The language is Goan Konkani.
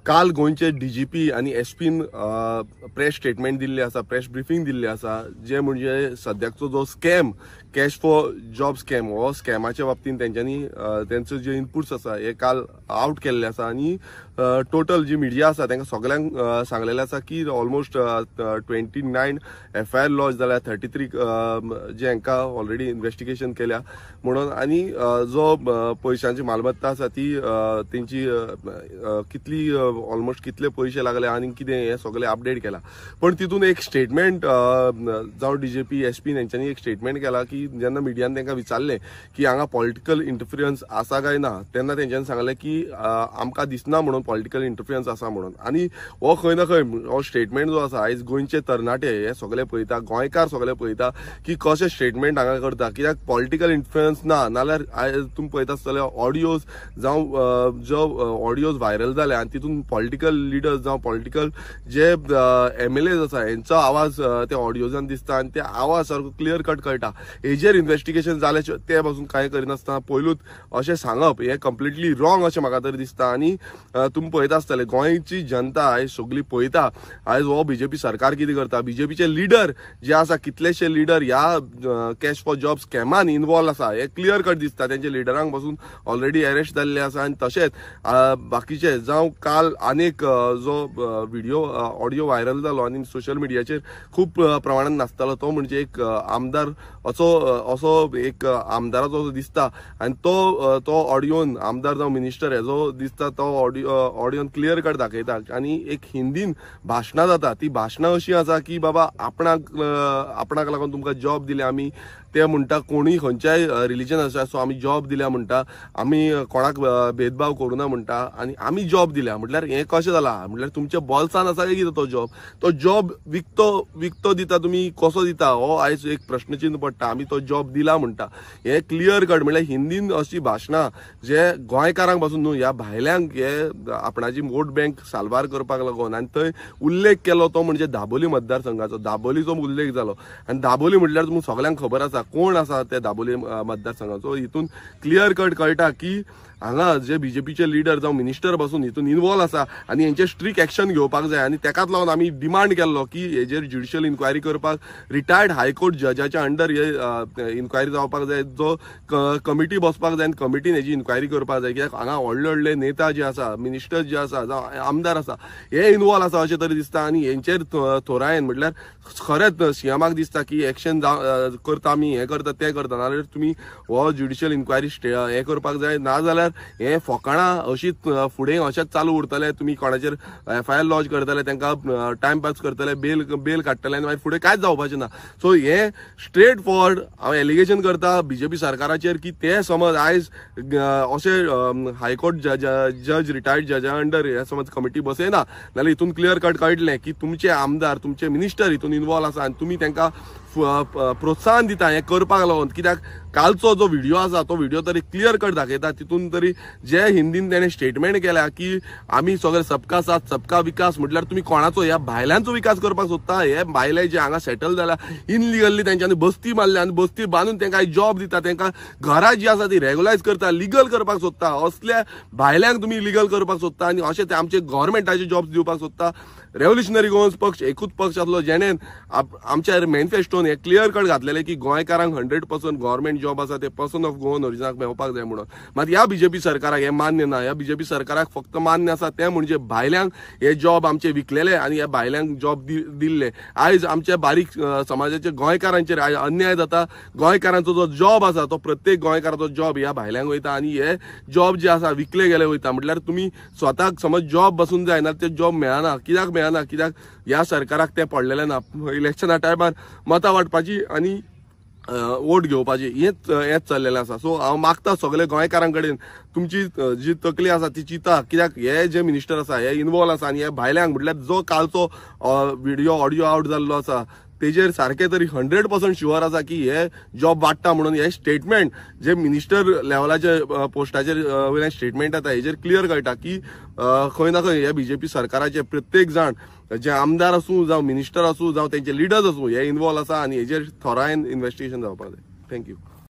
काल गोंयचे डीजीपी आनी एसपीन प्रेस स्टेटमेंट दिल्ले आसा, प्रेस ब्रिफींग दिल्ले आसा, जे म्हणजे सद्याकचो जो scam cash for job scam हो स्कॅमाच्या बाबतींत तेंच्यांनी तेंचो जे इनपुट्स आसा हे काल आवट केल्ले आसा. आनी टोटल जी मिडिया आसा तांकां सगळ्यांक सांगलेलें आसा की ऑलमोस्ट 29 FIR launch जाल्या, 33 जे हांकां ऑलरेडी इन्वेस्टिगेशन केल्या म्हणून. आनी जो पयशांची मालमत्ता आसा ती तेंची कितली ऑलमोस्ट कितले पयशे लागले आनी कितें हें सगळें अपडेट केला. पण तितून एक स्टेटमेंट जावं डीजीपी एसपी हेंच्यांनी एक स्टेटमेंट केला की जेन्ना मिडियान तांकां विचारलें की हांगा पॉलिटिकल इंटरफिरन्स आसा काय ना, तेन्ना तेंच्यांनी सांगलें की आमकां दिसना म्हणून पॉलिटिकल इंटरफिरन्स आसा म्हणून. आनी हो खंय ना खंय हो स्टेटमेंट जो आसा आयज गोंयचे तरणाटे हे सगळे पळयता, गोंयकार सगळे पळयता की कशें स्टेटमेंट हांगा करता, कित्याक पॉलिटिकल इंटरफिरन्स ना नाल्यार आयज तुमी पळयता आसतले ऑडियोज जावं जो ऑडियोज व्हायरल जाले आनी तितून पॉलिटिकल लिडर्स जावं पॉलिटिकल जे MLAs आसा हेंचो आवाज त्या ऑडियोजान दिसता आनी ते आवाज सारको क्लियर कट कळटा. हेजेर इन्वेस्टिगेशन जालें ते पासून कांय करिनासतना पयलूच अशें सांगप हें कंप्लिटली रॉंग अशें म्हाका तरी दिसता. आनी तुमी पळयता आसतले गोंयची जनता आयज सगळी पळयता आयज हो बीजेपी सरकार कितें करता, बीजेपीचे लिडर जे आसा कितलेशे लिडर ह्या कॅश फॉर जॉब स्कॅमान इनवॉल्व आसा हे क्लियर कट दिसता. तेंच्या लिडरांक पासून ऑलरेडी अरेस्ट जाल्ले आसा. आनी तशेंच बाकीचे जावं काल आनेक जो व्हिडिओ ऑडियो व्हायरल जालो आनी सोशल मिडियाचेर खूब प्रमाणान नाचतालो तो म्हणजे एक आमदार असो असो एक आमदाराचो दिसता आनी तो तो ऑडियोन आमदार जावं मिनिस्टर हेजो दिसता तो ऑडियोन क्लियर कट दाखयता. आनी एक हिंदीन भाशणां जाता ती भाशणां अशी आसा की बाबा आपणाक आपणाक लागून तुमकां जॉब दिले आमी, ते म्हणटा कोणूय खंयच्याय रिलीजन आसा सो आमी जॉब दिल्या म्हणटा, आमी कोणाक भेदभाव करुना म्हणटा आनी आमी जॉब दिल्या. म्हटल्यार हें कशें जालां म्हटल्यार तुमच्या बोल्सान आसा काय कितें तो जॉब, तो जॉब विकतो विकतो दिता तुमी कसो दिता हो आयज एक प्रश्नचिन्ह पडटा. आमी तो जॉब दिला म्हणटा हें क्लियर कट म्हळ्यार हिंदीन अशी भाशणां जे गोंयकारांक पासून न्हू ह्या भायल्यांक हे आपणाची वोट बँक साल्वार करपाक लागून. आनी थंय उल्लेख केलो तो म्हणजे दाबोली मतदारसंघाचो, दाबोलीचो उल्लेख जालो आनी दाबोली म्हटल्यार तुमकां सगळ्यांक खबर आसा कोण आसा ते दाबोली मतदारसंघाचो. हितून क्लियर कट कळटा की हांगा जे बीजेपीचे लिडर जावं मिनिस्टर पासून हितून इनवॉल्व आसा आनी हेंचेर स्ट्रिक्ट एक्शन घेवपाक जाय. आनी तेकाच लागून आमी डिमांड केल्लो की हेजेर ज्युडिशियल इन्क्वायरी करपाक रिटायर्ड हायकोर्ट जजाच्या अंडर हे इन्क्वायरी जावपाक जाय, जो कमिटी बसपाक जाय आनी कमिटीन हेजी इन्क्वायरी करपाक जाय. कित्याक हांगा व्हडले व्हडले नेता जे आसा, मिनिस्टर्स जे आसा, जावं आमदार आसा हे इनवॉल्व आसा अशें तरी दिसता. आनी हेंचेर थोरायेन म्हटल्यार खरेंच सीएमाक दिसता की एक्शन करता आमी, हें करता तें करता, नाजाल्यार तुमी हो ज्युडिशियल इन्क्वायरी हें करपाक जाय, नाजाल्यार हे फोकाणां अशीच फुडें अशेंच चालू उरतले. तुमी कोणाचेर FIR launch करतले, तांकां टायमपास करतले, बेल बेल काडटले आनी मागीर फुडें कांयच जावपाचें ना. सो हे स्ट्रेट फॉरवर्ड हांव एलिगेशन करता बीजेपी सरकाराचेर की ते समज आयज अशें हायकोर्ट जज रिटायर्ड जजा अंडर हे समज कमिटी बसयना नाल्यार हितून क्लियर कट कळटलें की तुमचे आमदार तुमचे मिनिस्टर हितून इनवॉल्व आसा आनी तुमी तांकां प्रोत्साहन दिता हें करपाक लागून. कित्याक कालचो जो व्हिडिओ आसा तो व्हिडिओ तरी क्लियर कट दाखयता, तितून तरी जे हिंदीन तेणें स्टेटमेंट केल्या की आमी सगळे सबका साथ सबका विकास म्हटल्यार तुमी कोणाचो ह्या भायल्यांचो विकास करपाक सोदता. हे भायले जे हांगा सेटल जाल्या इनलिगली तेंच्यांनी बस्ती मारल्या आनी बस्ती बांदून तेंकां जॉब दिता, तेंकां घरां जी आसा ती रेगुलायज करता, लिगल करपाक सोदता. असल्या भायल्यांक तुमी लिगल करपाक सोदता आनी अशें ते आमचे गव्हर्मेंटाचे जॉब्स दिवपाक सोदता. रेव्होल्युशनरी गोवन्स पक्ष एकूच पक्ष आसलो जेणेन आमच्या मॅनिफेस्टोन हें क्लियर कट घातलेलें की गोंयकारांक 100% गव्हर्मेंट जॉब आसा ते पर्सन ऑफ गोवन ओरिजिनाक मेळपाक जाय म्हणून. मात ह्या बीजेपी सरकाराक हें मान्य ना. ह्या बीजेपी सरकाराक फक्त मान्य आसा तें म्हणजे भायल्यांक हे जॉब आमचे विकलेले आनी ह्या भायल्यांक जॉब दिल्ले. आयज आमच्या बारीक समाजाच्या गोंयकारांचेर आयज अन्याय जाता. गोंयकारांचो जो जॉब आसा तो प्रत्येक गोंयकाराचो जॉब ह्या भायल्यांक वयता आनी हे जॉब जे आसा विकले गेले वयता. म्हटल्यार तुमी स्वताक समज जॉब बसून जाय ना ते जॉब मेळना. कित्याक मेळना? कित्याक ह्या सरकाराक तें पडलेलें ना. इलेक्शना टायमार मतां वांटपाची आनी वोट घेवपाची हेंच चल्लेलें आसा. सो हांव मागता सगळे गोंयकारां कडेन तुमची जी तकली आसा ती चिंता, कित्याक हे जे मिनिस्टर आसा हे इनवॉल्व आसा आनी हे भायल्यांक म्हटल्यार जो कालचो व्हिडिओ ऑडियो आवट जाल्लो आसा तेजेर सारकें तरी 100% शुअर आसा की हे जॉब वाडटा म्हणून. हे स्टेटमेंट जे मिनिस्टर लेवलाचे पोस्टाचेर वयल्यान स्टेटमेंट येता हेजेर क्लियर कळटा की खंय ना खंय हे बीजेपी सरकाराचे प्रत्येक जाण जे आमदार आसूं जावं मिनिस्टर आसूं जावं तेंचे लिडर्स आसूं हे इनवॉल्व आसा आनी हेजेर थोरायेन इन्वेस्टिगेशन जावपाक जाय. Thank you.